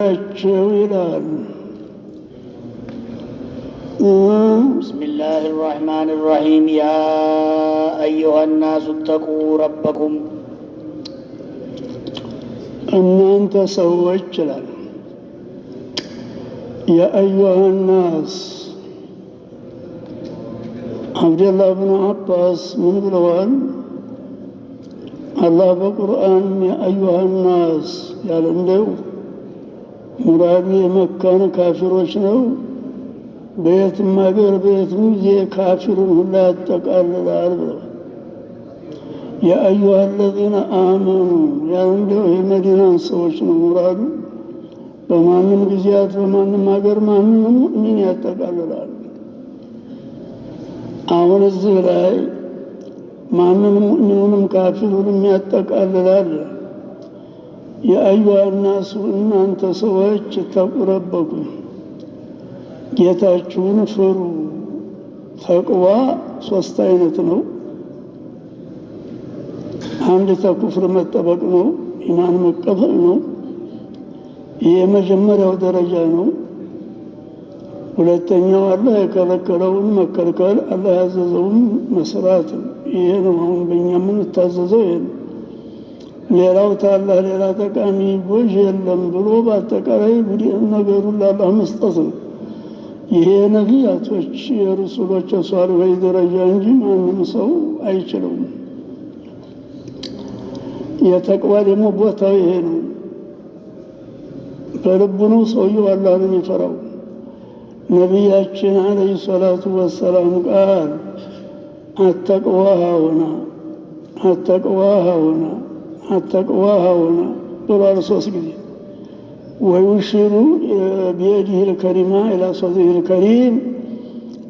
ናቸው ይላል። بسم الله الرحمن الرحيم يا أيها الناس اتقوا ربكم። እናንተ ሰዎች ይላል። يا أيها الناس። አብደላህ ብኑ አባስ ምን ብለዋል? አላህ በቁርአን يا أيها الناس ያለ እንደው ሙራዱ የመካን ካፊሮች ነው። በየትም ሀገር በየትም ጊዜ ካፊሩን ሁላ ያጠቃልላል ብለዋል። يا أيها الذين آمنوا ያለ እንደው የመዲናን ሰዎች ነው ሙራዱ። በማንም ጊዜያት በማንም ሀገር ማንንም ሙእሚን ያጠቃልላል። አሁን እዚህ ላይ ማንንም ሙእሚኑንም ካፊሩንም ያጠቃልላል። يا أيها الناس እናንተ ሰዎች اتقوا ربكم ጌታችሁን ፍሩ። ተቅዋ ሶስት አይነት ነው። አንድ ተኩፍር መጠበቅ ነው፣ ኢማን መቀበል ነው። ይህ የመጀመሪያው ደረጃ ነው። ሁለተኛው አላህ የከለከለውን መከልከል፣ አላህ ያዘዘውን መስራት ነው። ይሄ ነው አሁን በእኛ የምንታዘዘው ይሄ ነው። ሌላው ታላህ ሌላ ጠቃሚ ጎጅ የለም ብሎ በአጠቃላይ ነገሩን ለአላህ መስጠት ነው። ይሄ ነቢያቶች የሩሱሎች የሷሊሆች ደረጃ እንጂ ማንም ሰው አይችለውም። የተቅዋ ደግሞ ቦታው ይሄ ነው። በልቡ ነው ሰውየው አላህን የሚፈራው። ነቢያችን عليه الصلاة والسلام ቃል التقوى هاهنا، التقوى هاهنا، التقوى هاهنا ብሏል ሶስት ጊዜ። ويشير بيده الكريمة إلى صدره الكريم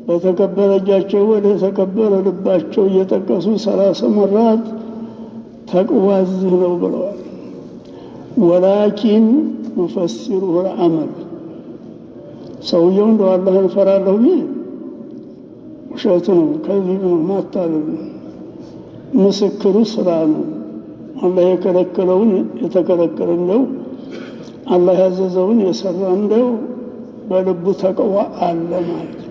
በተከበረ እጃቸው ወደ ተከበረ ልባቸው እየጠቀሱ 30 مرات ተቅዋ እዚህ ነው ብለዋል። ولكن يفسره العمل። ሰውየው እንደው አላህን እፈራለሁ ቢል ውሸት ነው፣ ከዚህ ነው፣ ማታለል ነው። ምስክሩ ስራ ነው። አላህ የከለከለውን የተከለከለ እንደው አላህ ያዘዘውን የሰራ እንደው በልቡ ተቅዋ አለ ማለት ነው።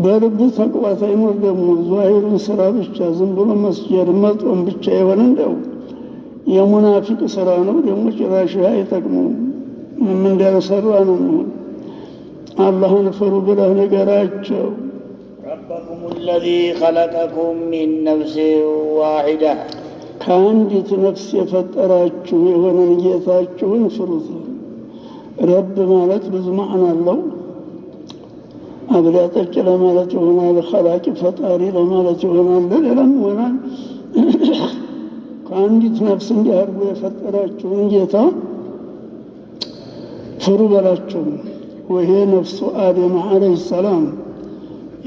በልቡ ተቅዋ ሳይኖር ደግሞ ዛሂሩን ስራ ብቻ ዝም ብሎ መስጀድ መጦም ብቻ የሆነ እንደው የሙናፊቅ ስራ ነው። ደግሞ ጭራሽ አይጠቅመውም። ምንም እንዳልሰራ ነው የሚሆን። አላህን ፍሩ ብለህ ንገራቸው። ربكم الذي خلقكم من نفس واحدة ከአንዲት ነፍስ የፈጠራችሁ የሆነን ጌታችሁን ፍሩት። رب ማለት ብዙ معنى አለው። አብላ ጠጭ ለማለት ይሆናል። خلاق ፈጣሪ ለማለት ይሆናል። ለሌላም ይሆናል። ከአንዲት ነፍስ እንዲህ አድርጎ የፈጠራችሁን ጌታ ፍሩ በላቸው። وهي نفس آدم عليه السلام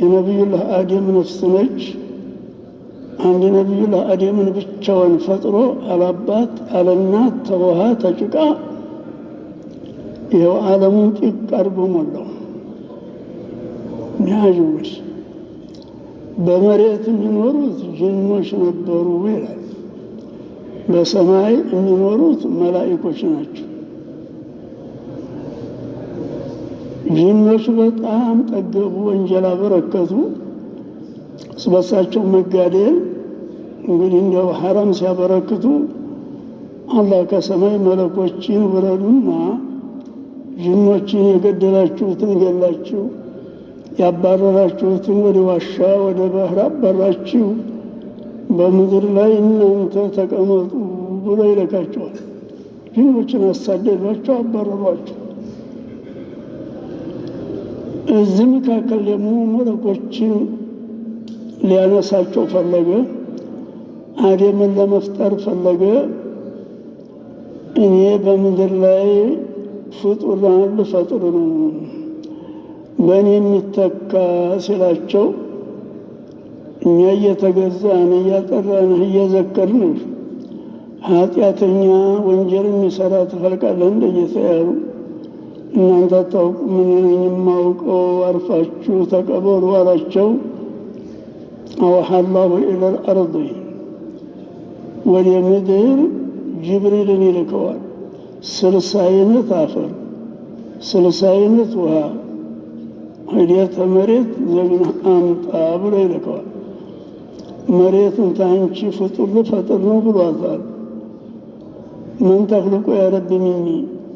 የነቢዩላህ አደም ነፍስ ነች። አንድ ነቢዩላህ አደምን ብቻውን ፈጥሮ አላባት አለናት ተውሃ ተጭቃ ይኸው ዓለሙን ጢቅ አድርጎ ሞላው። ሚያጅውድ በመሬት የሚኖሩት ጅኖች ነበሩ ይላል። በሰማይ የሚኖሩት መላኢኮች ናቸው። ጅኖች በጣም ጠገቡ፣ ወንጀል አበረከቱ። እርስ መጋደል እንግዲህ እንዲያው ሐራም ሲያበረክቱ አላህ ከሰማይ መለኮችን ውረዱና ጅኖችን የገደላችሁትን ገላችሁ ያባረራችሁትን ወደ ዋሻ ወደ ባህር አባራችሁ በምድር ላይ እናንተ ተቀመጡ ብሎ ይልካቸዋል። ጅኖችን አሳደዷቸው፣ አባረሯቸው። እዚህ መካከል ደግሞ መለኮችን ሊያነሳቸው ፈለገ። አደምን ለመፍጠር ፈለገ። እኔ በምድር ላይ ፍጡራን ልፈጥር ነው በእኔ የሚተካ ሲላቸው እኛ እየተገዛን እያጠራንህ እየዘከርንህ ኃጢአተኛ ወንጀል የሚሰራ ትፈልቃለህ እንደ ጌታ ያሉ እናንተ አታውቁም፣ እኔ ነኝ የማውቀው፣ አርፋችሁ ተቀበሉ አላቸው። أوحى الله إلى الأرض ወደ ምድር ጅብሪልን ይልከዋል። 60 አይነት አፈር 60 አይነት ውሃ ሂደህ መሬት ዘግነህ አምጣ ብሎ ይልከዋል። መሬትን ታንቺ ፍጡር ልፈጥር ነው ብሏታል። ምን ተኽልቁ ያ ረቢ ሚኒ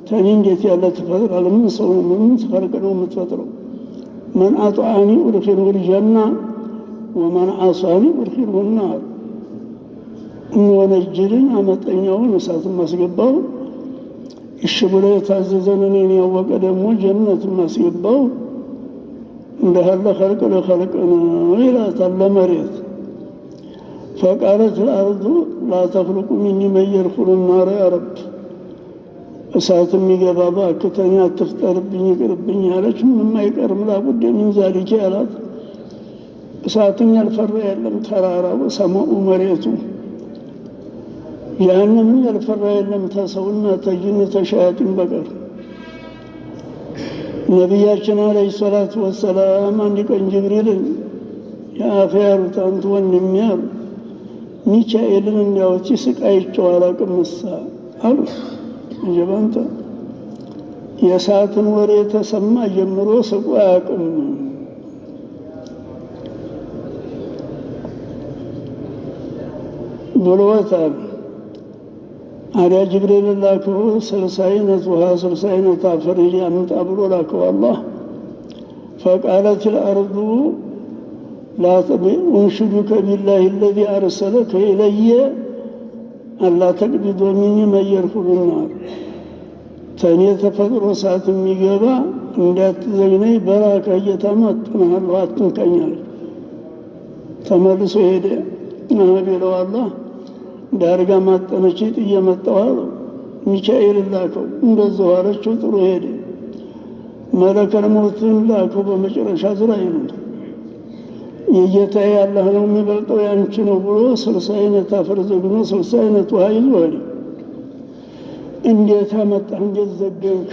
ተኔ እንዴት ያለ ትፈጥራለህ? ምን ሰው ነው? ምን ትፈልቅ ነው የምትፈጥረው? መን አጧዓኒ ኡድኺልሁ ልጀና ወመን ዓሷኒ ኡድኺልሁ ናር። የሚወነጅልን አመጠኛውን እሳት ማስገባው፣ እሺ ብሎ የታዘዘን እኔን ያወቀ ደግሞ ጀነት ማስገባው እንዳለ ኸልቅ ለኸልቅ ነው ይላታል ለመሬት። ፈቃለት ልአርዱ ላ ተኽልቁ ሚኒ መን የድኹሉ ናረ ያ ረብ፣ እሳት የሚገባ እባክህ ተኔ አትፍጠርብኝ ይቅርብኝ አለች። ምንም አይቀርም ላቡደ ሚን ዛሊከ ያላት። እሳትን ያልፈራ የለም፣ ተራራው፣ ሰማኡ፣ መሬቱ። ጀሀነምን ያልፈራ የለም ተሰውና ተጅን ተሸያጢን በቀር። ነቢያችን ዓለይሂ ሰላቱ ወሰላም አንድ ቀን ጅብሪልን የአኼ ያሉት አንተ ወንድሜ አሉ፣ ሚካኤልን እንዲያው ሲስቅ አይቼው አላውቅም እሳ አሉ። ጀባንተ የእሳትን ወሬ ተሰማ ጀምሮ ስቆ አያውቅም ብሎታል። አዲያ ጅብሪል ላከው 60 አይነት ውሃ 60 አይነት አፈር አምጣ ብሎ ላከው አላህ። ፈቃለት ልአርዱ ኡንሽዱከ ቢላሂ አለዚ አርሰለከ ኢለየ አላ ተቅቢዶ ሚኒ መን የድኹሉ ናር፣ ተኔ ተፈጥሮ እሳት የሚገባ እንዳትዘግነኝ በላከ ጌታ ማጥናለሁ አትንካኝ አለ። ተመልሶ ሄደ። ቢለው አላህ ዳርጋ ማጠነች ጥዬ መጣሁ አለው። ሚካኤል ላከው እንደዛው አለችው። ጥሩ ሄደ። መለከል ሞትን ላከው። በመጨረሻ ዙራኢልን የጌታዬ አላህ ነው የሚበልጠው ያንቺ ነው ብሎ 60 አይነት አፈር ዘግኖ 60 አይነት ውሃ ይዞ ሄደ። እንዴት አመጣህ? እንዴት ዘገንክ?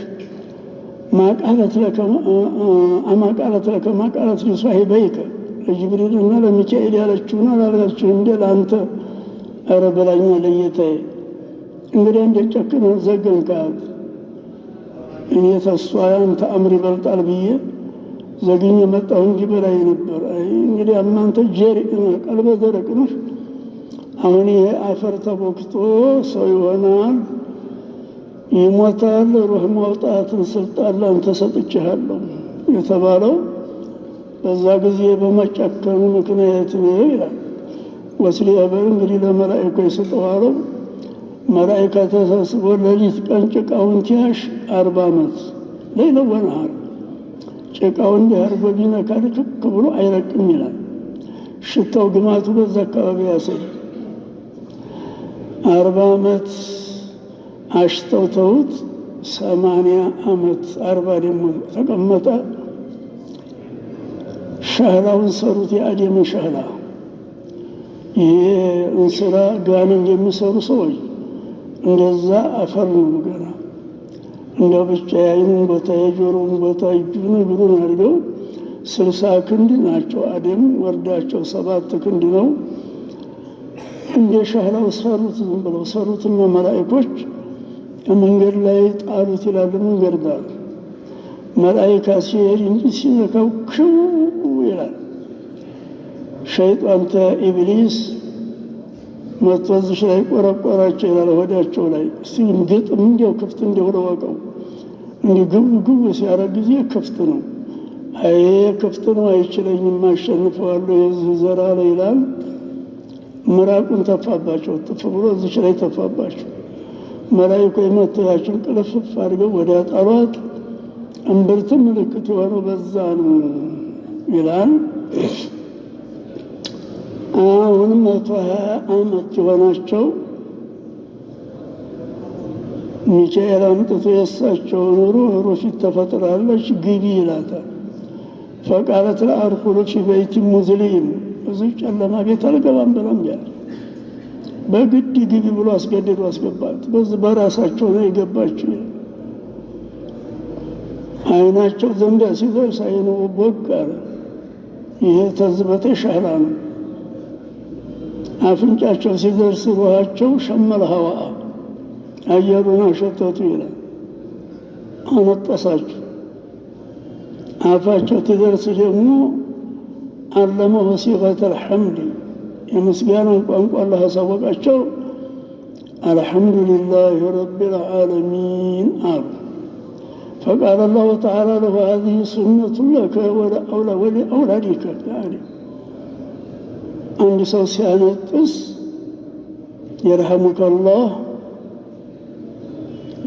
አማቃለት ለከ ማቃለት ሊሷሂበይከ ለጅብሪልና ለሚካኤል ያለችውን አላላችሁ እንደ ለአንተ? ኧረ በላኛ ለጌታዬ። እንግዲህ እንዴት ጨክነህ ዘገንካት? እኔ ተሷ ያንተ አምር ይበልጣል ብዬ ዘግኜ መጣሁ እንጂ በላይ ነበር። አይ እንግዲህ እናንተ ጀሪእ ነህ፣ ቀልበ ደረቅ ነህ። አሁን ይሄ አፈር ተቦክቶ ሰው ይሆናል፣ ይሞታል። ሩህ ማውጣትን ስልጣን ላንተ ሰጥቼሃለሁ የተባለው በዛ ጊዜ በመጨከኑ ምክንያት ነው ይላል። ወስሊ አበር እንግዲህ ለመላእክቱ ይሰጠዋለው። መላእክት ተሰብስቦ ሌሊት ቀን ጭቃውን ቲያሽ 40 ዓመት ሌይለ ወነሃር ጭቃውን እንዲህ አድርጎ ቢነካ ልክክ ብሎ አይረቅም ይላል። ሽታው ግማቱ በዛ አካባቢ ያሳይ። 40 ዓመት አሽተው ተውት። 80 ዓመት 40 ደግሞ ተቀመጠ። ሸህላውን ሰሩት፣ የአደምን ሸህላ። ይሄ እንስራ ጋን እንደሚሰሩ ሰዎች እንደዛ አፈር ነው ገና። እንደው ብቻ የአይኑን ቦታ የጆሮውን ቦታ እጁን እግሩን አድርገው 60 ክንድ ናቸው። አደም ወርዳቸው 7 ክንድ ነው። እንደ ሸህላው ሰሩት፣ ዝም ብለው ሰሩትና መላእክቶች መንገድ ላይ ጣሉት ይላሉ። መንገድ ዳር መላእክት ሲሄድ እንጂ ሲነካው ክው ይላል። ሸይጣን ኢብሊስ መጥቶ እዚህ ላይ ቆረቆራቸው ይላል። ሆዳቸው ላይ እስቲ ግጥም እንዲያው ክፍት እንዲያው ለወቀው እንዲህ ግቡ ግቡ ሲያደርግ ጊዜ ክፍት ነው። አይ ክፍት ነው አይችለኝም፣ አሸንፈዋለሁ የዚህ ዘር አለ ይላል። ምራቁን ተፋባቸው፣ ጥፍ ብሎ እዚህ ላይ ተፋባቸው። መላእክቱ መጥተው ያችን ቅልፍፍ አድርገው ወዲያ ጣሏት። እምብርትም ምልክት የሆነው በዛ ነው ይላል። አሁን 120 ዓመት የሆናቸው ሚካኤል አምጥቶ የእሳቸውን ሩህ ሩህ ተፈጥራለች ግቢ ይላታል። ፈቃለት ለአድኹሉ ፊ በይቲ ሙዝሊም፣ እዚህ ጨለማ ቤት አልገባም ብላ እምቢ አለች። በግድ ግቢ ብሎ አስገድዶ አስገባት። በዚህ በራሳቸው ነው የገባችው ይላል። አይናቸው ዘንዳ ሲደርስ አይኑ ቦግ አለ። ይሄ ተዝበተ ሻህላ ነው። አፍንጫቸው ሲደርስ ሩሃቸው ሸመል ሀዋ አየሩን አሸተቱ ይላል። አነጠሳቸው። አፋቸው ትደርስ ደግሞ አለመሁ ሲገተል ሐምድ የምስጋናን ቋንቋ አላህ አሳወቃቸው። አልሐምዱሊላህ ረቢል ዓለሚን አሉ። ፈቃለ አላሁ ተዓላ ለሁ ሀዚህ ሱነቱ ለከ ወለአውላዲከ። አንድ ሰው ሲያነጥስ የርሐሙከላህ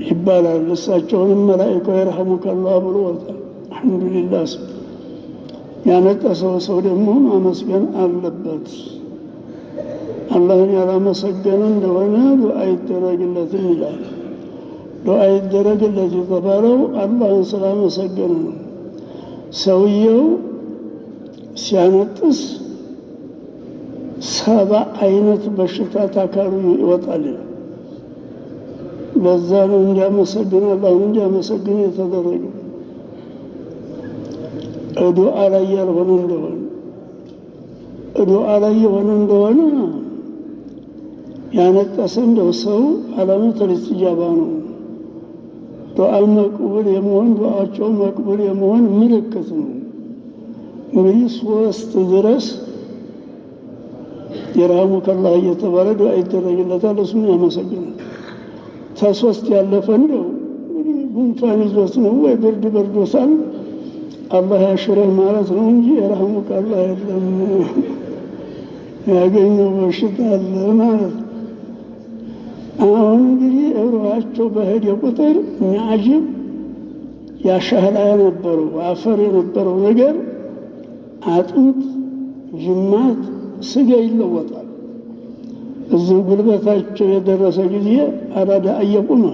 ይባላል። እሳቸውንም መላኢካው የርሐሙከላህ ብሎታል። አልሐምዱሊላህ ያነጠሰው ሰው ደግሞ ማመስገን አለበት። አላህን ያላመሰገነ እንደሆነ ዱዓ ይደረግለትም ይላል። ዱዓ ይደረግለት የተባለው አላህን ስላመሰገነ ነው። ሰውየው ሲያነጥስ 70 አይነት በሽታ ታካሉ ይወጣል ይላል። ለዛ ነው እንዲያመሰግን አላህን እንዲያመሰግን የተደረገው። ዱዓ ላይ ያልሆነ እንደሆነ ዱዓ ላይ የሆነ እንደሆነ ያነጠሰ እንደው ሰው አላመተል ኢስቲጃባ ነው። ዱዓ መቅቡል የመሆን ዱዓቸው መቅቡል የመሆን ምልክት ነው። እንግዲህ 3 ድረስ የርሐሙከላህ እየተባለ ዱዓ ይደረግለታል። እሱን ያመሰግናል። ከ3 ያለፈ እንደው እንግዲህ ጉንፋን ይዞት ነው ወይ ብርድ በርዶታል አላህ ያሽረህ ማለት ነው እንጂ የርሐሙከላህ የለም፣ ያገኘው በሽታ አለ ማለት ነው። አሁን እንግዲህ ሩሃቸው በሄደ ቁጥር የሚያጅብ ያሻህላ የነበረው አፈር የነበረው ነገር አጥንት፣ ጅማት፣ ስጋ ይለወጣል። እዚህ ጉልበታቸው የደረሰ ጊዜ አራዳ አየቁመ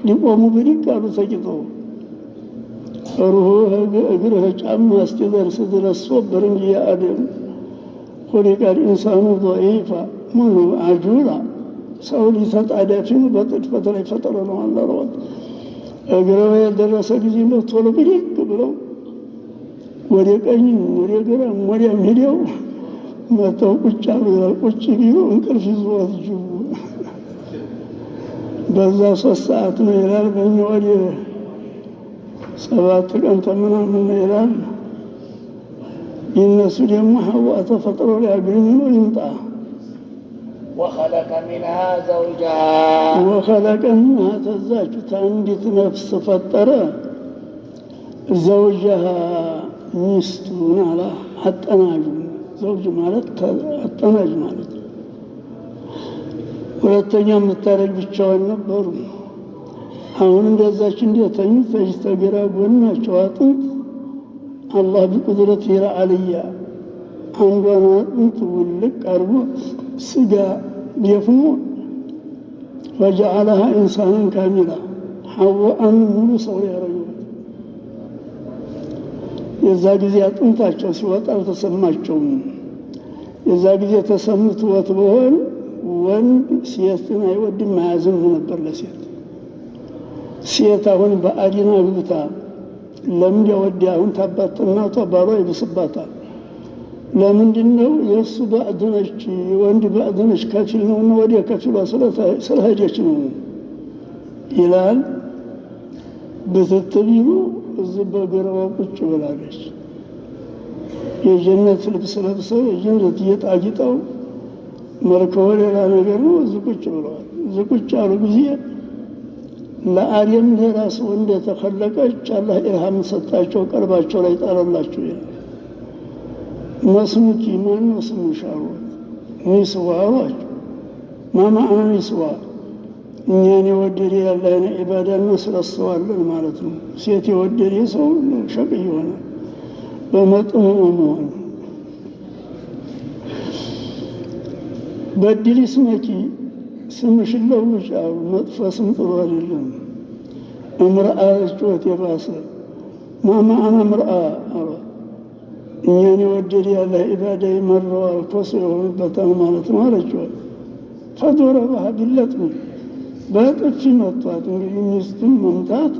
ሊቆሙ ብድግ አሉ ተቂጠው። ሩሁ እግርህ ጫማ እስኪደርስ ድረስ ሶብር እንጂ የአደም ኹሊቀል ኢንሳኑ ضዒፋ ምኑ አጁላ ሰው ሊተጣዳፊ ነው፣ በጥድፈት ላይ ፈጠረ ነው አላህ። እግረው የደረሰ ጊዜ ነው ቶሎ ብድግ ብለው ወደ ቀኝ ወደ ግራም ወዲያም ሄደው መተው ቁጭ አሉ ይላል። ቁጭ ቢሉ እንቅልፍ ይዞት ጅቡ በዛ 3 ሰዓት ነው ይላል። በእኛ ወደ 7 ቀን ተምናምን ነው ይላል። ይነሱ ደግሞ ሐዋ ተፈጥሮ ሊያገኙ ነው ይምጣ። ወኸለቀ ሚንሃ ዘውጀሃ ወኸለቀ ሚንሃ ተዛች ታንዲት ነፍስ ፈጠረ ዘውጀሃ ሚስቱን አላ አጠናጁ። ዘውጅ ማለት አጠናጅ ማለት ነው። ሁለተኛ የምታረግ ብቻዋን ነበሩ። አሁን እንደዛች እንደተኙ ተጅተግራ ጎናቸው አጥንት አላህ ቢቁድረት ይራ አልያ አንዷን አጥንት ውልቅ አድርጎ ስጋ ደፍኖ ወጀዐለሃ ኢንሳንን ካሚላ ሐዋን ሙሉ ሰው ያደረገው። የዛ ጊዜ አጥንታቸው ሲወጣ አልተሰማቸውም። የዛ ጊዜ ተሰምቶት ቢሆን ወንድ ሴትን አይወድም አያዝም ነበር ለሴት። ሴት አሁን በአዲና አግብታ ለምድ ወዲያ አሁን ታባት እናቷ ባሏ ይብስባታል። ለምንድነው? የእሱ ባዕድ ነች፣ ወንድ ባዕድ ነች፣ ከፊል ነውና ወዲያ ከፊሏ ስለሄደች ነው ይላል። ብትትቢሉ እዚህ በግራዋ ቁጭ ብላለች። የጀነት ልብስ ለብሰው የጀነት ጌጥ አጊጠው መልከው ሌላ ነገር ነው። እዚህ ቁጭ ብለዋል። እዚህ ቁጭ ያሉ ጊዜ ለአደም ሌላ ሰው እንደተኸለቀች አላህ ኢልሃም ሰጣቸው፣ ቀልባቸው ላይ ጣለላቸው ይላል። መስሙኪ ማነው ስምሽ አሏት። ኒስዋ አሏቸው። ማ ማዕና ኒስዋ? እኛን የወደደ ያለህን ዒባዳ እናስረሳዋለን ማለት ነው። ሴት የወደደ ሰው ሁሉ ሸቅይ ይሆናል። በመጠኑ ነው መሆን። በድሊ ስመኪ ስምሽን ለውጭ አሉ። መጥፎ ስም ጥሩ አይደለም። እምርአ ጩኸት የባሰ ማ ማዕና እምርአ አሏት። እኛን የወደደ ያለህ ዒባዳ ይመረዋል ኮሶ የሆኑበታል ማለት ነው አለችው። ፈዶረበሃ ቢለጥም በጥፊ መቷት። እንግዲህ ሚስቱን መምታት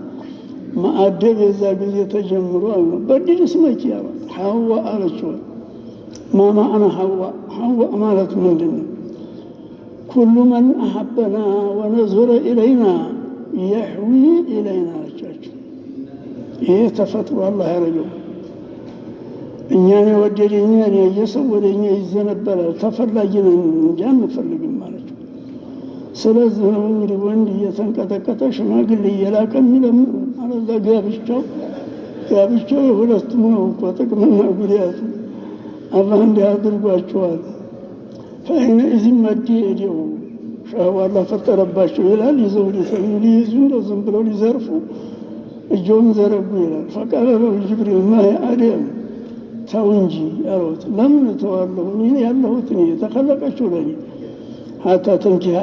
ማዕደብ የዛ ጊዜ ተጀምሯል ነው። በድል ስመኪ አሏት። ሐዋ አለችው። ማ ማዕና ሐዋ? ሐዋ ማለት ምንድን ነው? ኩሉ መን አሐበና ወነዞረ ኢለይና የሕዊ ኢለይና አለቻቸው። ይሄ ተፈጥሮ አላህ ያደረገው እኛን የወደደ እኛን ያየ ሰው ወደ እኛ ይዘነበላል። ተፈላጊ ነን እንጂ አንፈልግም አለችው። ስለዚህ ነው እንግዲህ ወንድ እየተንቀጠቀጠ ሽማግሌ እየላከ የሚለምኑ። አለዛ ጋብቻው የሁለቱም ነው እኮ ጥቅምና ጉዳቱ። አላህ እንዲህ አድርጓቸዋል። ፈሒነኢዝን መዲ የዲው ሸህዋ አላህ ፈጠረባቸው ይላል። ይዘው ሊተኙ ሊይዙ እንደው ዝም ብለው ሊዘርፉ እጀውን ዘረጉ ይላል። ፈቃለ ለሁ ጅብሪል ማ አደም ተው እንጂ አሉት። ለምን እተዋለሁ? እኔ ያለሁት እኔ የተከለቀችው ለእኔ ሀታ ተንኪሃ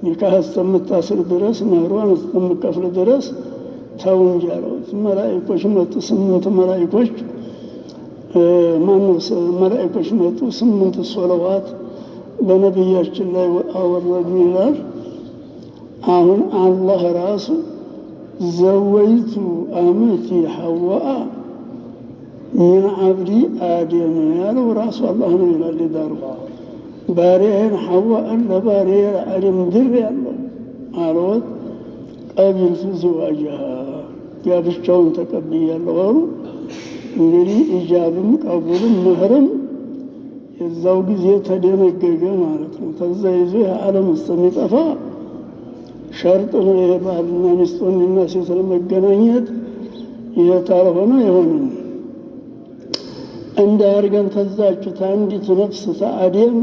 ኒካህ እስከምታስር ድረስ መህሯን እስከምከፍል ድረስ ተው እንጂ አሉት። መላኢኮች መጡ። 8 መላኢኮች ማነው? መላኢኮች መጡ። 8 ሶለዋት በነቢያችን ላይ አወረዱ ይላል። አሁን አላህ ራሱ ዘወይቱ አመቲ ሐዋአ ሚን አብዲ አደም ያለው ራሱ አላህ ነው ይላል። ዳሩ ባሪያዬን ሐዋአን ለባሪያዬ አደም ድር ያለው አልወት ቀቢልቱ ዚዋጅሃ ጋብቻውን ተቀብያለሁ አሉ። እንግዲህ ኢጃብም ቀቡልም መህርም የዛው ጊዜ ተደነገገ ማለት ነው። ተዛ ይዞ የዓለም እስከሚጠፋ ሸርጥ ነው። ይሄ ባልና ሚስት ወንድና ሴት ለመገናኘት ይሄ ካልሆነ አይሆንም። እንዳያርገን ተዛችሁ ታንዲት ነፍስ ተአደም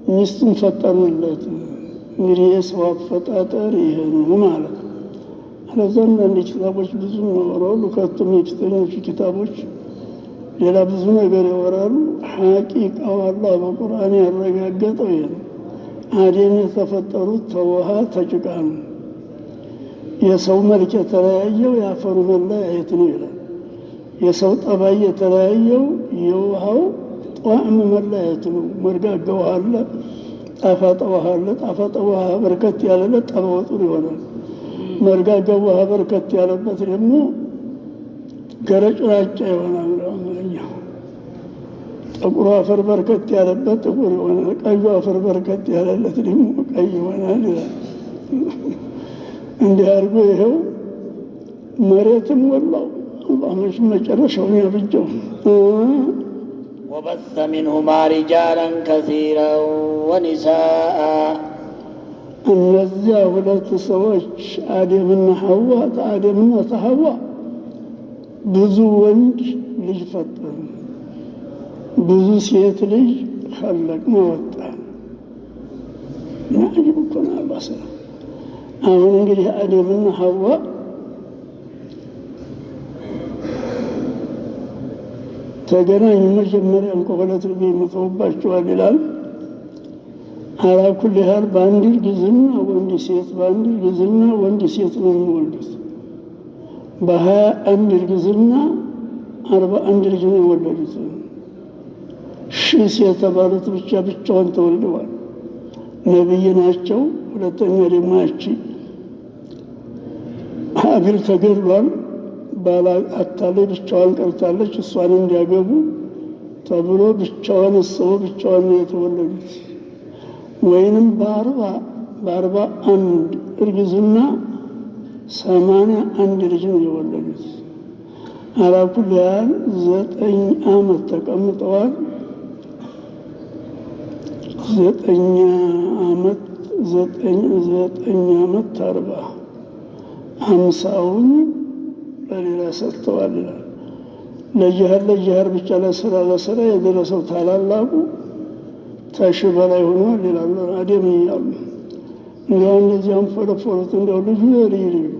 ሚስቱን ፈጠሩለት። እንግዲህ የሰው አፈጣጠር ይሄ ነው ማለት ነው። አለዛ አንዳንድ ኪታቦች ብዙ ያወራሉ። ከቶም የፊተኞቹ ኪታቦች ሌላ ብዙ ነገር ያወራሉ። ሐቂቃው አላህ በቁርአን ያረጋገጠው ይሄ ነው። አደም የተፈጠሩት ተውሃ ተጭቃ ነው። የሰው መልክ የተለያየው የአፈሩ መለያየት ነው ይላል። የሰው ጠባይ የተለያየው የውሃው ጧዕም መለያየት ነው። መርጋጋ ውሃ አለ፣ ጣፋጭ ውሃ አለ። ጣፋጭ ውሃ በርከት ያለለት ጠባው ጥሩ ይሆናል። መርጋጋ ውሃ በርከት ያለበት ደግሞ ገረጭራጫ ይሆናል። አማርኛው ጥቁሩ አፈር በርከት ያለበት ጥቁር ይሆናል። ቀዩ አፈር በርከት ያለለት ደግሞ ቀይ ይሆናል ይላል። እንዲህ አድርጎ ይኸው መሬትም ወላው አላህ መቼም መጨረሻውን ያብጀው። ወበሰ ሚንሁማ ሪጃለን ከሲረን ወኒሳአ እነዚያ ሁለት ሰዎች አደምና ሐዋ ተአደምና ተሐዋ ብዙ ወንድ ልጅ ፈጠሩ፣ ብዙ ሴት ልጅ ኸለቅን ወጣ። አጅብ እኮ ነው አላህ ስራ። አሁን እንግዲህ አደምና ሐዋ ተገናኙ። መጀመሪያ እንኳ ሁለት ልጅ ይሞተውባቸዋል ይላል። አላ ኩሊ ሃል በአንድ እርግዝና ወንድ ሴት፣ በአንድ እርግዝና ወንድ ሴት ነው የሚወልዱት። በ21 እርግዝና 41 ልጅ ነው የወለዱት። ሺህ የተባሉት ብቻ ብቻውን ተወልደዋል። ነብይ ናቸው። ሁለተኛ ደግሞ ያቺ ሀቢል ተገድሏል። ባላ አታላይ ብቻዋን ቀርታለች። እሷን እንዲያገቡ ተብሎ ብቻዋን እሰው ብቻዋን ነው የተወለዱት። ወይንም በ41 እርግዝና 81 ልጅ ነው የወለዱት። አላ ኩሊ ሃል 9 ዓመት ተቀምጠዋል። ዘጠኝ ዓመት ዘጠኝ ዘጠኝ ዓመት አርባ ሃምሳውን ለሌላ ሰጥተዋል ይላል። ለጂሃድ ብቻ ለስራ ለስራ የደረሰው ታላላቁ ተሺ በላይ ሆኗል ይላሉ። አደም እያሉ እንዲያው እንደዚህ አንፎለፎሉት። እንዲያው ልጁ የልጅ ልጁ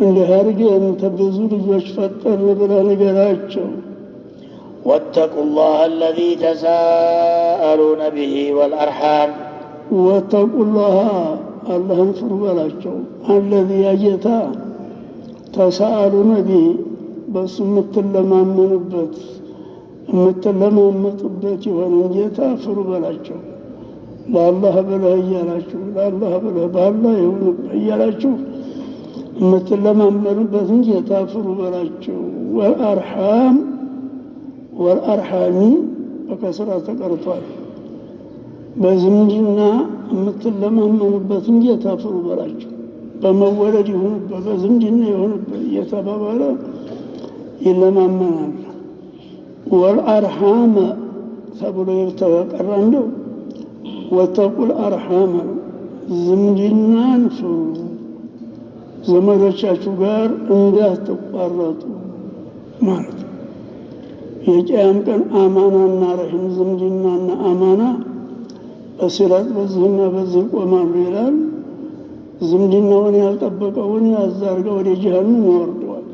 እንዲህ አድርገን ብዙ ልጆች ፈጠርን ብለህ ንገራቸው። ወተቁላህ አለዚ ተሳአሉነ ቢሂ ወልአርሓም። ወተቁላህ አላህን ፍሩ በላቸው። አለዚ ያ ጌታ ተሳአሉነ ቢሂ በእሱ የምትለማመጡበት የሆነን ጌታ ፍሩ በላቸው። ለአላህ ብለህ እያላችሁ ለአላህ ብለህ በአላህ ይሁንብህ እያላችሁ የምትለማመኑበትን ጌታ ፍሩ በላቸው። ወልአርሓም ወልአርሓሚ በከስራ ተቀርቷል። በዝምድና የምትለማመኑበትን ጌታ ፍሩ በላቸው። በመወለድ ይሁንበት በዝምድና ይሁንበት እየተባባለ ይለማመናል። ወልአርሓመ ተብሎ የተቀራ እንደው ወተቁል አርሓመ ነው። ዝምድናን ፍሩ፣ ዘመዶቻችሁ ጋር እንዳትቋረጡ ማለት ነው። የቅያም ቀን አማናና ረሒም ዝምድናና አማና በሲራጥ በዚህና በዚህ ይቆማሉ ይላል። ዝምድናውን ያልጠበቀውን ያዛርጋ ወደ ጀሃነም ይወርደዋል።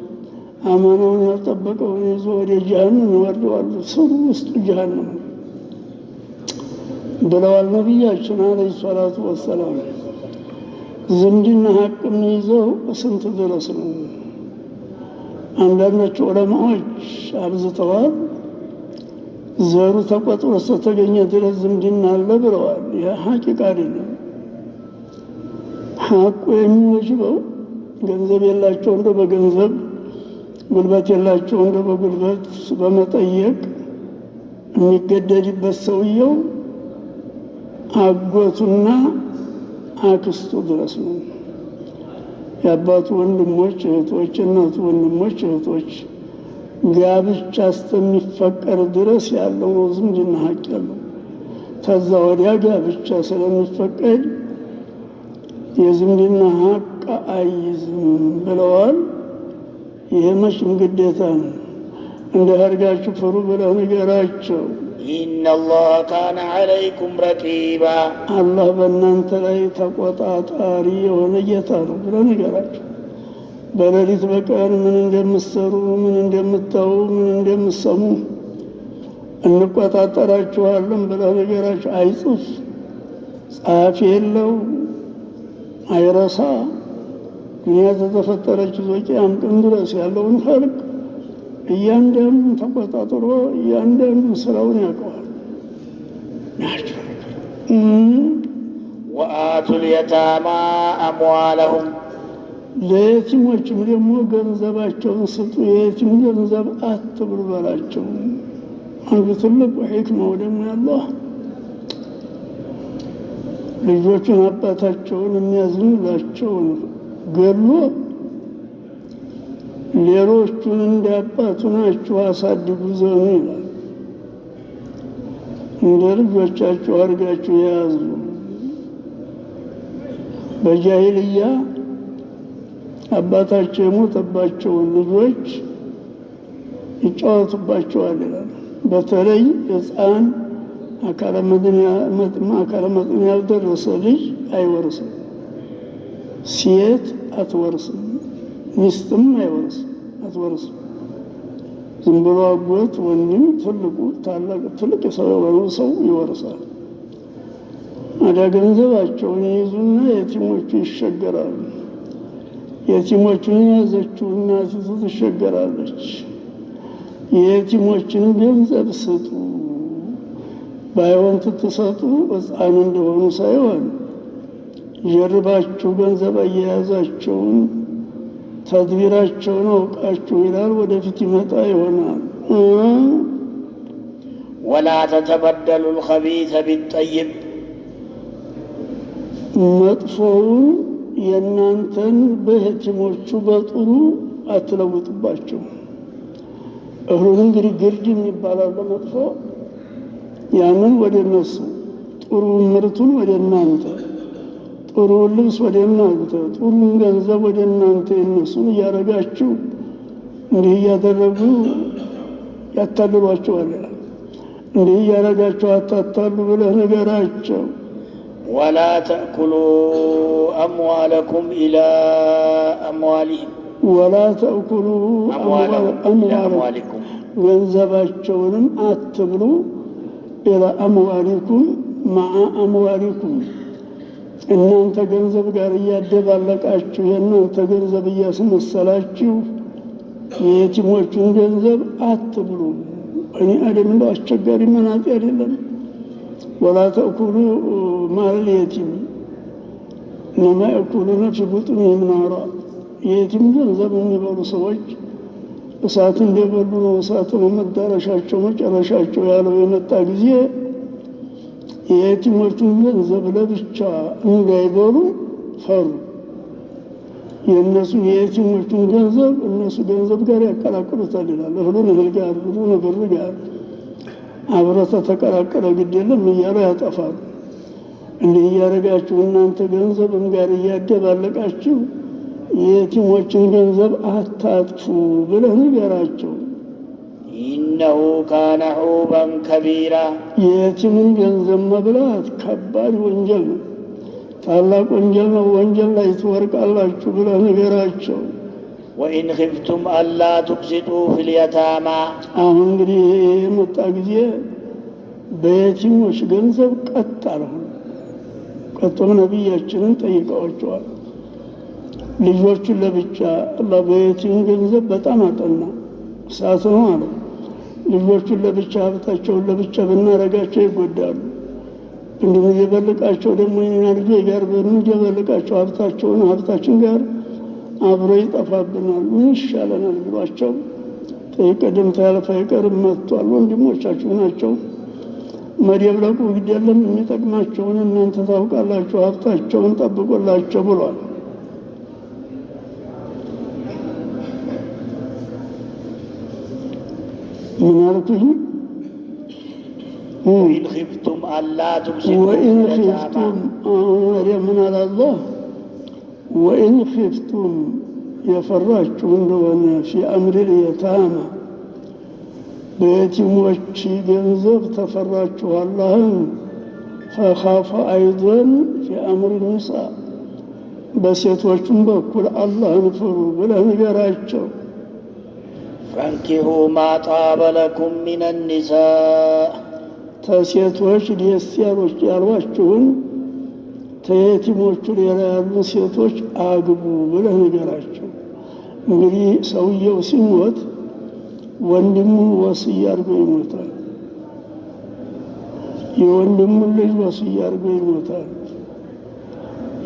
አማናውን ያልጠበቀውን ይዞ ወደ ጀሃነም ይወርደዋል። ስሩ ውስጡ ጀሃነም ነው ብለዋል ነቢያችን ዓለይሂ ሰላቱ ወሰላም። ዝምድና ሀቅ የሚይዘው ስንት ድረስ ነው? አንዳንዶቹ ዑለማዎች አብዝተዋል። ዘሩ ተቆጥሮ እስከተገኘ ድረስ ዝምድና አለ ብለዋል። ይህ ሐቂቃ አይደለም። ሐቁ የሚወጅበው ገንዘብ የላቸው እንደ በገንዘብ፣ ጉልበት የላቸው እንደ በጉልበት በመጠየቅ የሚገደድበት ሰውየው አጎቱና አክስቱ ድረስ ነው። የአባቱ ወንድሞች እህቶች፣ እናቱ ወንድሞች እህቶች ጋብቻ እስከሚፈቀር ድረስ ያለው ነው ዝምድና ሀቅ ያለው። ከዛ ወዲያ ጋብቻ ስለሚፈቀድ የዝምድና ሀቅ አይዝም ብለዋል። ይሄ መቼም ግዴታ ነው። እንደ አድርጋችሁ ፍሩ ብለህ ንገራቸው። إن الله كان عليكم رقيبا። አላህ በእናንተ ላይ ተቆጣጣሪ የሆነ ጌታ ነው ብለህ ንገራቸው። በሌሊት በቀን ምን እንደምትሰሩ፣ ምን እንደምታዩ፣ ምን እንደምትሰሙ እንቆጣጠራችኋለን ብለህ ንገራቸው። አይጽፍ ጸሐፊ የለው፣ አይረሳ። ዱንያ ተተፈጠረች ይዞ ቂያም ቀን ድረስ ያለውን ኸልቅ እያንዳንዱን ተቆጣጥሮ እያንዳንዱን ስራውን ያውቀዋል ናቸው። ወአቱ ልየታማ አምዋለሁም። ለየቲሞችም ደግሞ ገንዘባቸውን ስጡ። የየቲም ገንዘብ አትብሉ በላቸው። አንዱ ትልቁ ሒክማው ደግሞ ያላህ ልጆቹን አባታቸውን የሚያዝኑላቸውን ገሎ ሌሎቹን እንደ አባቱ ናችሁ አሳድጉ ዘኑ ይላል። እንደ ልጆቻችሁ አድርጋችሁ የያዙ። በጃሂልያ አባታቸው የሞተባቸውን ልጆች ይጫወቱባቸዋል ይላል። በተለይ ሕፃን አካለ መጠን ያልደረሰ ልጅ አይወርስም፣ ሴት አትወርስም፣ ሚስትም አይወርስም አትወርስም። ዝም ብሎ አጎት፣ ወንድም፣ ትልቁ ታላቅ ትልቅ ሰው የሆነው ሰው ይወርሳል። አዳ ገንዘባቸውን ይይዙና የቲሞቹ ይሸገራሉ። የቲሞቹን የያዘችው እናቲቱ ትሸገራለች። የየቲሞችን ገንዘብ ስጡ። ባይሆን ትትሰጡ ሕፃን እንደሆኑ ሳይሆን ጀርባችሁ ገንዘብ አያያዛቸውን ተድቢራቸውን አውቃችሁ ይላል። ወደፊት ይመጣ ይሆናል። ወላ ተተበደሉ ልኸቢሰ ቢጠይብ። መጥፎውን የእናንተን በየቲሞቹ በጥሩ አትለውጡባቸው። እህሉን እንግዲህ ግርድ የሚባል አለ መጥፎ፣ ያንን ወደ እነሱ፣ ጥሩ ምርቱን ወደ እናንተ፣ ጥሩውን ልብስ ወደ እናንተ፣ ጥሩን ገንዘብ ወደ እናንተ የእነሱን እያደረጋችሁ እንዲህ እያደረጉ ያታልሏቸዋል። እንዲህ እያደረጋችሁ አታታሉ ብለህ ንገራቸው። ወላ ተእኩሉ አምዋለኩም ኢላ አምዋሊሂም። ወላ ተእኩሉ አምዋሊኩም። ገንዘባቸውንም አትብሉ። ኢላ አምዋሊኩም መዓ አምዋሊኩም እናንተ ገንዘብ ጋር እያደባለቃችሁ የእናንተ ገንዘብ እያስመሰላችሁ የየቲሞቹን ገንዘብ አትብሉ። እኔ አደም እንደው አስቸጋሪ መናጤ አይደለም። ወላ ተእኩሉ ማለል የቲም እነማ የእኩሉነ ፊ ቡጡኒሂም ናራ። የየቲም ገንዘብ የሚበሉ ሰዎች እሳት እንደበሉ ነው። እሳት ነው መዳረሻቸው መጨረሻቸው ያለው የመጣ ጊዜ የየቲሞቹን ገንዘብ ለብቻ እንዳይበሉ ፈሩ። የእነሱ የየቲሞቹን ገንዘብ እነሱ ገንዘብ ጋር ያቀላቅሉታል ይላል። እህሉን እህል ጋር፣ ብሩን ብር ጋር አብሮ ተቀላቀለ ግድ የለም እያሉ ያጠፋሉ። እንዲህ እያደረጋችሁ እናንተ ገንዘብም ጋር እያደባለቃችሁ የየቲሞችን ገንዘብ አታጥፉ ብለህ ንገራቸው። إنه كان حوبا كبيرا። የየቲምን ገንዘብ መብላት ከባድ ወንጀል ነው፣ ታላቅ ወንጀል ነው። ወንጀል ላይ ትወርቃላችሁ ብለህ ንገራቸው። وإن خفتم ألا تقسطوا في اليتامى አሁን እንግዲህ ይሄ የመጣ ጊዜ በየቲሞች ገንዘብ ቀጥ አልሆነ። ቀጥሎም ነቢያችንን ጠይቀዋቸዋል። ልጆቹን ለብቻ አላህ በየቲም ገንዘብ በጣም አጠና፣ እሳት ነው አለ። ልጆቹን ለብቻ ሀብታቸውን ለብቻ ብናረጋቸው ይጎዳሉ። እንድንደበልቃቸው ደግሞ የኛ ልጆች ጋር ብንደበልቃቸው ሀብታቸውን ሀብታችን ጋር አብሮ ይጠፋብናል። ምን ይሻለናል ብሏቸው ቀደም ታያልፍ አይቀርም መጥቷል። ወንድሞቻችሁ ናቸው፣ መደብለቁ ግድ የለም፣ የሚጠቅማቸውን እናንተ ታውቃላችሁ፣ ሀብታቸውን ጠብቆላቸው ብሏል። ምን አልኩኝ? وإن خفتم ألا تقسطوا في وإن اليتامى خفتم አሁን ወዲያ ምን አለ አላህ? وإن خفتم የፈራችሁ እንደሆነ في أمر اليتامى በየቲሞች ገንዘብ ተፈራችሁ አላህን፣ فخافوا أيضا في أمر النساء በሴቶቹም በኩል አላህን ፍሩ ብለህ ንገራቸው። فانكحوا ما طاب لكم من النساء ተሴቶች ደስ ያሏችሁን ተየቲሞቹ ሌላ ያሉ ሴቶች አግቡ ብለህ ንገራቸው። እንግዲህ ሰውየው ሲሞት ወንድሙን ወስይ አድርጎ ይሞታል። የወንድሙን ልጅ ወስይ አድርጎ ይሞታል።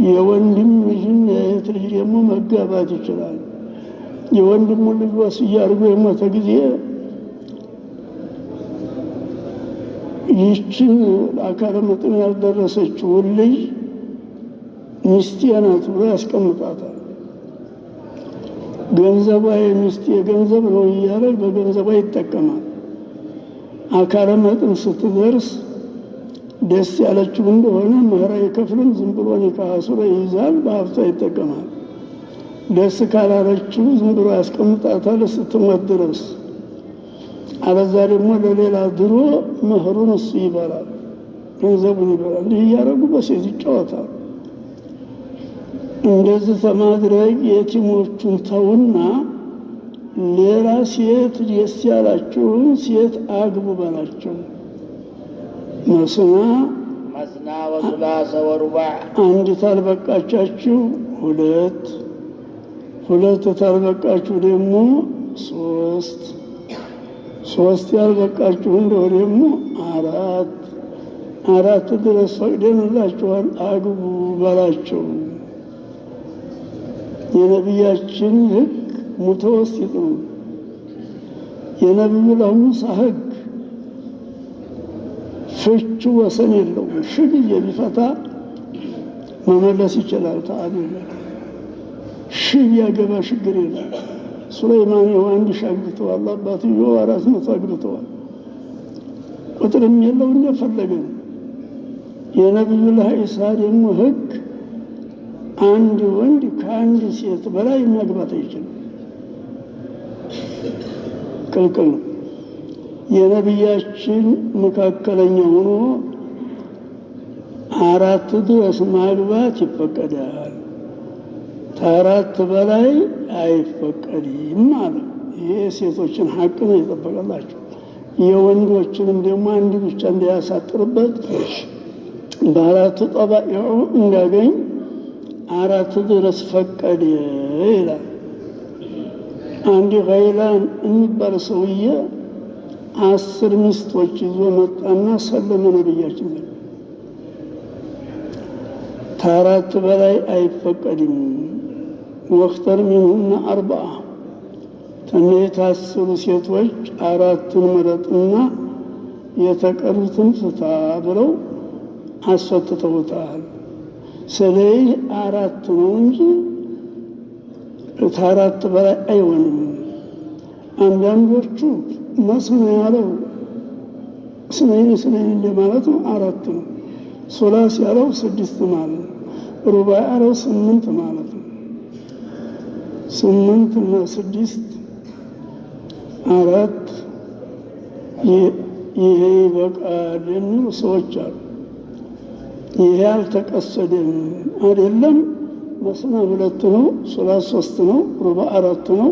የወንድም ልጅና የእህት ልጅ ደግሞ መጋባት ይችላል። የወንድሙን ልጅ ወስይ አድርጎ የሞተ ጊዜ ይህችን ለአካለ መጠን ያልደረሰችውን ልጅ ሚስቴ ናት ብሎ ያስቀምጣታል። ገንዘቧ የሚስቴ ገንዘብ ነው እያለ በገንዘቧ ይጠቀማል። አካለ መጠን ስትደርስ ደስ ያለችው እንደሆነ ምህር አይከፍልም። ዝም ብሎ ኒካህ አስሮ ይይዛል፣ በሀብቷ ይጠቀማል። ደስ ካላለችው ዝም ብሎ ያስቀምጣታል ስትሞት ድረስ። አለዛ ደግሞ ለሌላ ድሮ ምህሩን እሱ ይበላል፣ ገንዘቡን ይበላል። እንዲህ እያደረጉ በሴት ይጫወታል። እንደዚህ ተማድረግ የቲሞቹን ተውና ሌላ ሴት ደስ ያላችሁን ሴት አግቡ በላቸው። መስና مثنى وثلاث ورباع አንድ ታልበቃቻችሁ ሁለት፣ ሁለት ታልበቃችሁ ደግሞ ሶስት፣ ሶስት ያልበቃችሁ እንደው ደግሞ አራት፣ አራት ድረስ ፈቅደንላችኋል አግቡ በላቸው። የነቢያችን ሕግ متوسط ነው። የነቢዩላህ ሙሳ ሕግ ፍቹ ወሰን የለውም። ሺህ ጊዜ ቢፈታ መመለስ ይችላል። ተአቢል ሺህ ቢያገባ ችግር የለም። ሱለይማን ይኸው 1000 አግብተዋል። አባትየው 400 አግብተዋል። ቁጥርም የለው እንደፈለገ ነው። የነቢዩላህ ዒሳ ደግሞ ሕግ አንድ ወንድ ከአንድ ሴት በላይ ማግባት አይችልም፣ ክልክል ነው። የነቢያችን መካከለኛ ሆኖ አራት ድረስ ማግባት ይፈቀዳል፣ ከአራት በላይ አይፈቀድም አለ። ይሄ ሴቶችን ሐቅ ነው የጠበቀላቸው። የወንዶችንም ደግሞ አንድ ብቻ እንዳያሳጥርበት በአራቱ ጠባኢዑ እንዳገኝ አራት ድረስ ፈቀደ ይላል። አንድ ገይላን የሚባል ሰውዬ 10 ሚስቶች ይዞ መጣና ሰለመ ነብያችን ዘንድ። ከአራት በላይ አይፈቀድም። ወክተር ሚንሁነ 4 ከእነዚህ ታስሩ ሴቶች አራቱን ምረጥና የተቀሩትን ፍታ ብለው አስፈትተውታል። ስለዚህ አራት ነው እንጂ ከአራት በላይ አይሆንም። አንዳንዶቹ مثنى ያለው اثنين اثنين እንደማለት ነው፣ አራት ነው። ثلاث ያለው ስድስት ማለት ነው። رباع ያለው ስምንት ማለት ነው። ስምንት እና ስድስት አራት ይሄ ይበቃል የሚሉ ሰዎች አሉ። ይሄ አልተቀሰደም አይደለም። مثنى ሁለት ነው፣ ثلاث ሶስት ነው፣ رباع አራት ነው።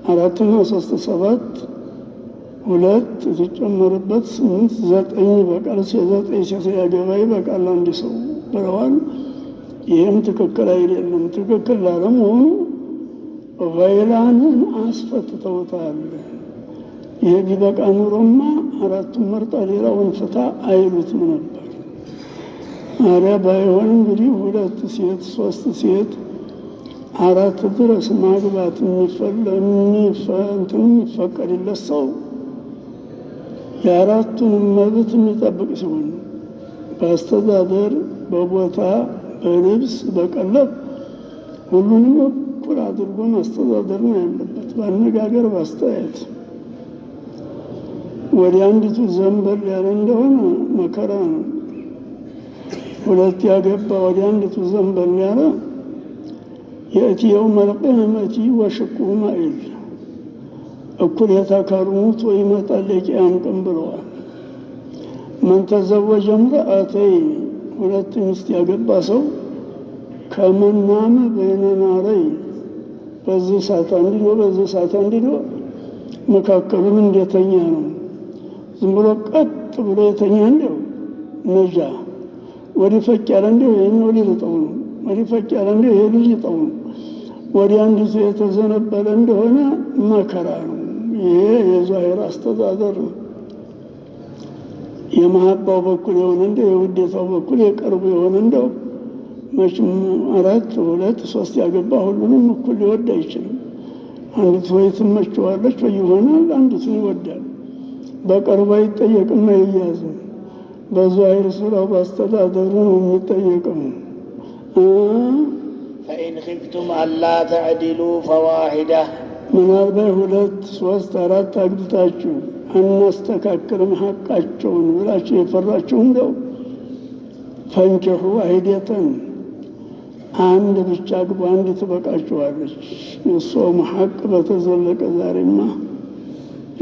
አራትና ሶስት ሰባት፣ ሁለት ሲጨመርበት ስምንት ዘጠኝ ይበቃል። ዘጠኝ ሴት ያገባ ይበቃል አንድ ሰው ብለዋል። ይህም ትክክል አይደለም። ትክክል ላለመሆኑ ገይላንን አስፈትተውታል። ይሄ ቢበቃ ኑሮማ አራቱን መርጣ ሌላውን ፍታ አይሉትም ነበር። አረ ባይሆን እንግዲህ ሁለት ሴት ሶስት ሴት አራት ድረስ ማግባት የሚፈቀድለት ሰው የአራቱንም መብት የሚጠብቅ ሲሆን በአስተዳደር፣ በቦታ፣ በልብስ፣ በቀለብ ሁሉንም እኩል አድርጎ ማስተዳደር ነው ያለበት። በአነጋገር፣ በአስተያየት ወደ አንዲቱ ዘንበል ያለ እንደሆነ መከራ ነው። ሁለት ያገባ ወደ አንዲቱ ዘንበል ያለ يأتي يوم القيامة وشقه مائل እኩሌታ አካሉ ሙቶ ይመጣል የቂያም ቀን ብለዋል። من تزوج امرأتين ሁለት ሚስት ያገባ ሰው كمن نام بين نارين በዚህ እሳት አንድዶ በዚህ እሳት አንድዶ መካከሉን እንደተኛ ነው። ዝም ብሎ ቀጥ ብሎ የተኛ እንደው ነጃ፣ ወዲህ ፈቅ ያለ እንደው ይኸኛው ሊልጠው ነው። ወዲህ ፈቅ ያለ እንደው ይሄ ሊልጠው ነው። ወዲህ አንዲቱ የተዘነበለ እንደሆነ መከራ ነው። ይሄ የዛሂር አስተዳደር ነው። የመሀባው በኩል የሆነ እንደው የውዴታው በኩል የቅርቡ የሆነ እንደው መቼም አራት ሁለት ሶስት ያገባ ሁሉንም እኩል ሊወድ አይችልም። አንዲቱ ወይ ትመቸዋለች ወይ ይሆናል፣ አንዲቱን ይወዳል። በቅርቡ አይጠየቅም፣ አይያዝም። በዛሂር ስራው በአስተዳደሩ ነው የሚጠየቀው። فإن خفتم ألا تعدلوا فواحدة። ምናልባት ሁለት ሶስት አራት አግብታችሁ አናስተካክልም ሐቃቸውን ብላችሁ የፈራችሁ እንደው فانكحوا واحدة አንድ ብቻ አግቡ፣ አንድ ትበቃችኋለች። የእሷውም ሐቅ በተዘለቀ ዛሬማ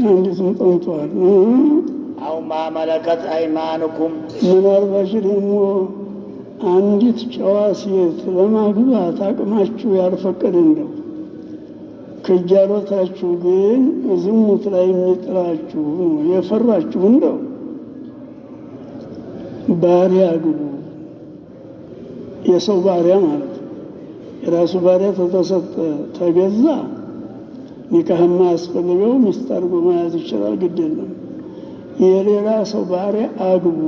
አንዲትም ጠንቷል። أو ما ملكت أيمانكم። ምናልባት ደግሞ አንዲት ጨዋ ሴት ለማግባት አቅማችሁ ያልፈቀደ እንደው ክጃሎታችሁ ግን ዝሙት ላይ የሚጥላችሁ ነው የፈራችሁ እንደው ባሪያ አግቡ። የሰው ባሪያ ማለት ነው። የራሱ ባሪያ ተተሰጠ ተገዛ ኒካህ የማያስፈልገው ሚስት አድርጎ መያዝ ይችላል፣ ግድ የለም። የሌላ ሰው ባሪያ አግቡ።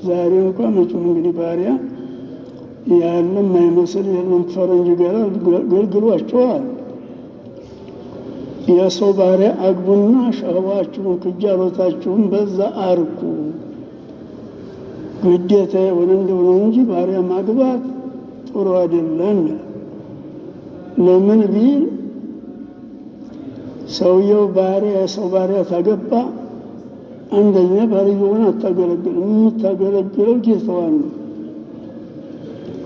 ዛሬ እንኳ መቼም እንግዲህ ባሪያ ያለም አይመስል የለም፣ ፈረንጅ ጋር ገልግሏቸዋል። የሰው ባሪያ አግቡና ሸህዋችሁን ክጃሎታችሁን በዛ አርኩ። ግዴታ የሆነ እንደሆነ እንጂ ባሪያ ማግባት ጥሩ አይደለም። ለምን ቢል ሰውየው ባሪያ የሰው ባሪያ ታገባ አንደኛ ባልየውን አታገለግልም፣ የምታገለግለው ጌታዋን ነው።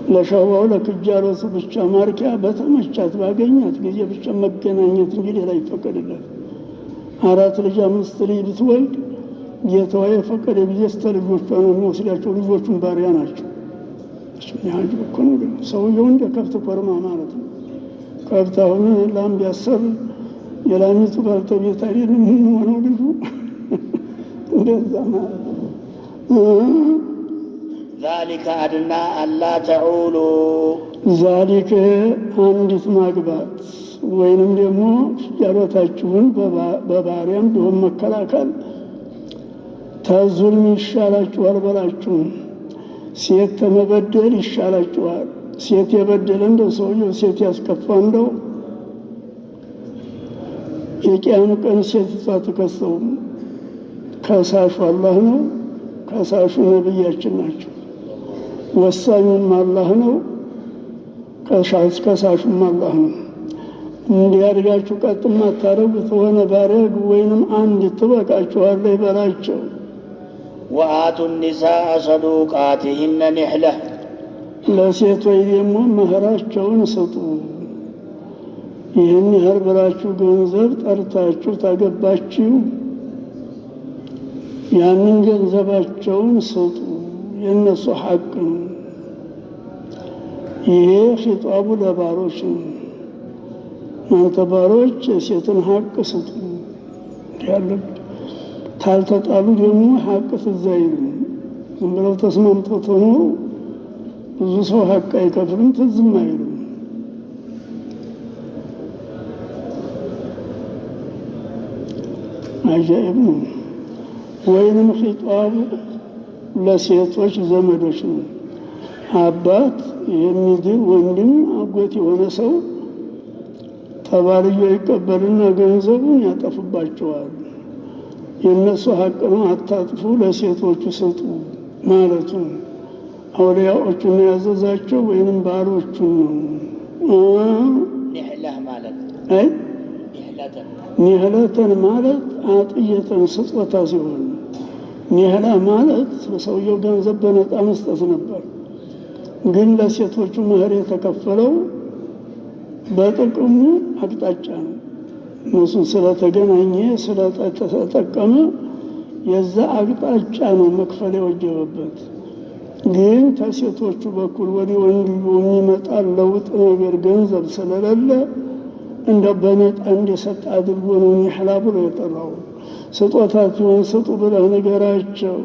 ለሸህዋው ለክጃሎቱ ብቻ ማርኪያ በተመቻት ባገኛት ጊዜ ብቻ መገናኘት እንጂ ሌላ ይፈቀድላት። አራት ልጅ አምስት ልጅ ብትወልድ ጌታዋ የፈቀደ ጊዜ እስከ ልጆቿ ነው የሚወስዳቸው። ልጆቹን ባሪያ ናቸው። እኮ ነው ሰውየው እንደ ከብት ኮርማ ማለት ነው። ከብት አሁን ላም ቢያሰር የላሚቱ ባልተቤት አይደለም የሚሆነው ልጁ እንደዛ ማለት ነው። ذلك أدنى ألا تعولوا። ذلك አንዲት ማግባት ወይንም ደግሞ ፍላጎታችሁን በባሪያም ቢሆን መከላከል ተዙልም ይሻላችኋል በላችሁ። ሴት ተመበደል ይሻላችኋል። ሴት የበደለ እንደው ሰውየው ሴት ያስከፋ እንደው የቂያም ቀን ሴቲቷ አትከሰውም። ከሳሹ አላህ ነው። ከሳሹ ነብያችን ናቸው። ወሳኙም አላህ ነው፣ ከሳሹም አላህ ነው። እንዲህ አድርጋችሁ ቀጥ የማታረጉት ከሆነ ባሪያ ወይንም አንድ ትበቃችኋለች በላቸው። وآتوا النساء صدوقاتهن نحلة። ለሴቶች ደግሞ መህራቸውን ስጡ። ይህን ያህል ብላችሁ ገንዘብ ጠርታችሁ ታገባችሁ ያንን ገንዘባቸውን ስጡ፣ የእነሱ ሐቅ ነው። ይሄ ኺጧቡ ለባሮች ነው። እናንተ ባሮች የሴትን ሐቅ ስጡ። ያለ ታልተጣሉ ደግሞ ሐቅ ትዝ አይልም። ዝም ብለው ተስማምተው ተኖሩ ብዙ ሰው ሐቅ አይከፍልም፣ ትዝም አይልም። አጃኢብ ነው። ወይንም ኺጧቡ ለሴቶች ዘመዶች ነው። አባት የሚድር ወንድም አጎት የሆነ ሰው ተባልዮ ይቀበልና ገንዘቡን ያጠፉባቸዋል። የእነሱ ሐቅ ነው፣ አታጥፉ፣ ለሴቶቹ ስጡ ማለቱ ነው። አውሊያዎቹን ያዘዛቸው ወይንም ባሎቹን ነው። نحلة ማለት አይ نحلة نحلة ማለት عطية ስጦታ ሲሆን፣ نحلة ማለት ለሰውየው ገንዘብ በነፃ መስጠት ነበር። ግን ለሴቶቹ መህር የተከፈለው በጥቅሙ አቅጣጫ ነው። እነሱን ስለተገናኘ ስለተጠቀመ የዛ አቅጣጫ ነው መክፈል የወጀበበት። ግን ከሴቶቹ በኩል ወደ ወንድዩ የሚመጣ ለውጥ ነገር ገንዘብ ስለሌለ እንደ በነጣ እንደሰጠ አድርጎ ነው نحلة ብሎ የጠራው። ስጦታ ሲሆን ስጡ ብለህ ንገራቸው።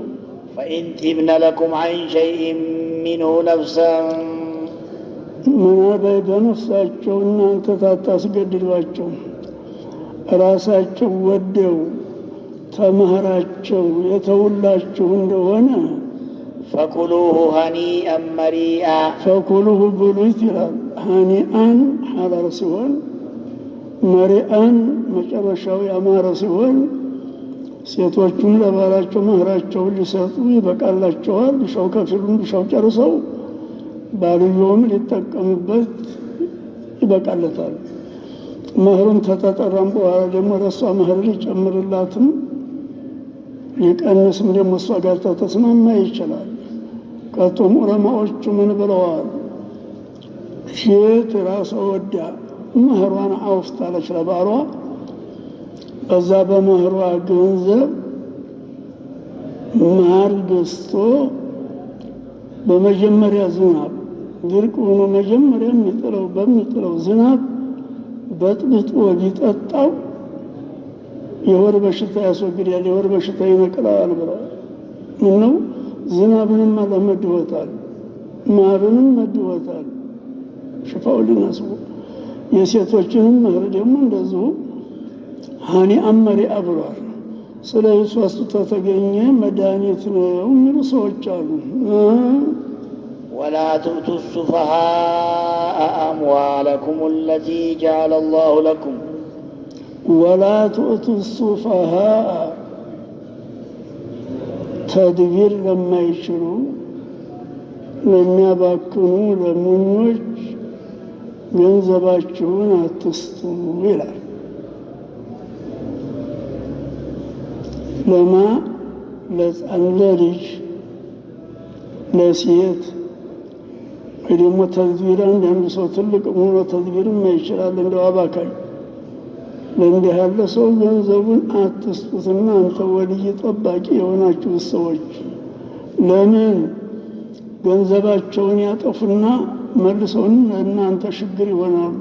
فإن طبن لكم عن شيء منه نفسا ምናልባት በነፍሳቸው እናንተ ታታስገድዷቸው ራሳቸው ወደው ተምህራቸው የተውላችሁ እንደሆነ فكلوه هنيئا مريئا። فكلوه ብሉት ይላል። هنيئا ሐላል ሲሆን مريئا መጨረሻው ያማረ ሲሆን ሴቶቹም ለባላቸው መህራቸውን ሊሰጡ ይበቃላቸዋል። ቢሻው ከፊሉን ቢሻው ጨርሰው ባልየውም ሊጠቀምበት ይበቃለታል። መህሩን ተተጠራም በኋላ ደግሞ ለእሷ መህር ሊጨምርላትም ሊቀንስም ደግሞ እሷ ጋር ተተስማማ ይችላል። ቀጡም ዑለማዎቹ ምን ብለዋል? ሴት ራሷ ወዳ መህሯን አውፍታለች ለባሏ። በዛ በመህሯ ገንዘብ ማር ገዝቶ በመጀመሪያ ዝናብ ድርቅ ሆኖ መጀመሪያ የሚጥለው በሚጥለው ዝናብ በጥብጦ ሊጠጣው የወር በሽታ ያስወግዳል፣ የወር በሽታ ይነቅለዋል ብለዋል። ምነው ዝናብንም አላህ መድቦታል፣ ማርንም መድቦታል። ሽፋው ሊነስቡ የሴቶችንም መህር ደግሞ እንደዚሁ هنيئا مريئا ብሏል። ስለዚህ ሶስቱ ተተገኘ መድኃኒት ነው የሚሉ ሰዎች አሉ። ولا تؤتوا السفهاء أموالكم التي جعل الله لكم። ولا تؤتوا السفهاء تدبير ለማይችሉ ለሚያባክኑ ለሞኞች ገንዘባችሁን አትስጡ ይላል። ለማ ለሕፃን ለልጅ ለሴት ወይ ደግሞ تدبير አንዳንዱ ሰው ትልቅ ሆኖ تدبيር ይችላል፣ እንደው አባካኝ ለእንዲህ ያለ ሰው ገንዘቡን አትስጡትና አንተ ወልይ ጠባቂ የሆናችሁ ሰዎች ለምን ገንዘባቸውን ያጠፉና መልሰውን እናንተ ችግር ይሆናሉ።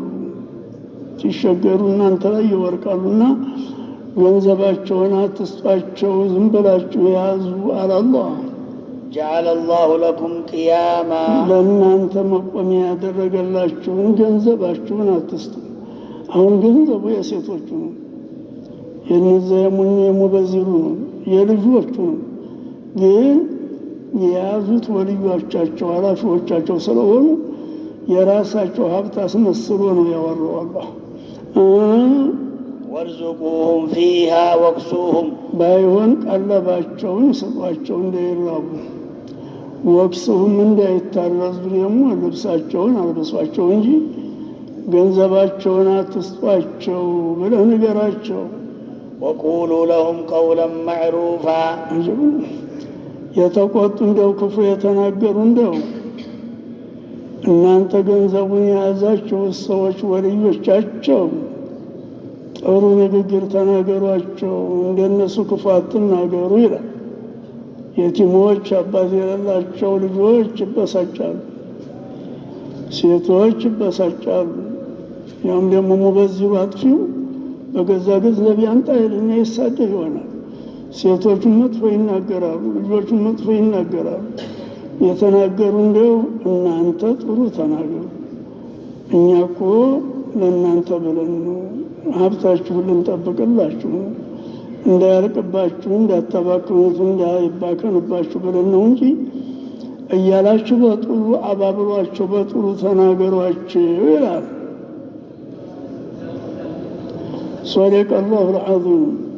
ሲሸገሩ እናንተ ላይ ይወርቃሉና ገንዘባቸውን አትስጧቸው፣ ዝም ብላችሁ ያዙ አላላህ። جعل الله لكم قياما። ለእናንተ መቆሚያ ያደረገላችሁን ገንዘባችሁን አትስጡ። አሁን ገንዘቡ የሴቶቹ ነው፣ የነዚያ የሙኝ የሙበዚሩ ነው፣ የልጆቹ ነው። ግን የያዙት ወልዮቻቸው ኃላፊዎቻቸው ስለሆኑ የራሳቸው ሀብት አስመስሎ ነው ያወራው አላህ። وارزقوهم فيها واكسوهم። ባይሆን ቀለባቸውን ስጧቸው እንዳይራቡ፣ ወቅስሁም እንዳይታረዙ ደግሞ ልብሳቸውን አልብሷቸው እንጂ ገንዘባቸውን አትስጧቸው ብለህ ንገራቸው። وقولوا لهم قولا معروفا። የተቆጡ እንደው ክፉ የተናገሩ እንደው እናንተ ገንዘቡን የያዛችሁ ሰዎች ወልዮቻቸው ጥሩ ንግግር ተናገሯቸው፣ እንደነሱ ክፉ አትናገሩ ይላል። የቲሞች አባት የሌላቸው ልጆች ይበሳጫሉ፣ ሴቶች ይበሳጫሉ። ያም ደግሞ ሙበዚሩ አጥፊው በገዛ ገንዘብ ያምጣ ይልና ይሳደብ ይሆናል። ሴቶቹን መጥፎ ይናገራሉ፣ ልጆቹን መጥፎ ይናገራሉ። የተናገሩ እንደው እናንተ ጥሩ ተናገሩ፣ እኛ እኮ ለእናንተ ብለን ነው ሀብታችሁን ልንጠብቅላችሁ ነው፣ እንዳያልቅባችሁ፣ እንዳታባክኑት፣ እንዳይባከንባችሁ ብለን ነው እንጂ እያላችሁ በጥሩ አባብሏቸው፣ በጥሩ ተናገሯቸው ይላል። صدق الله العظيم።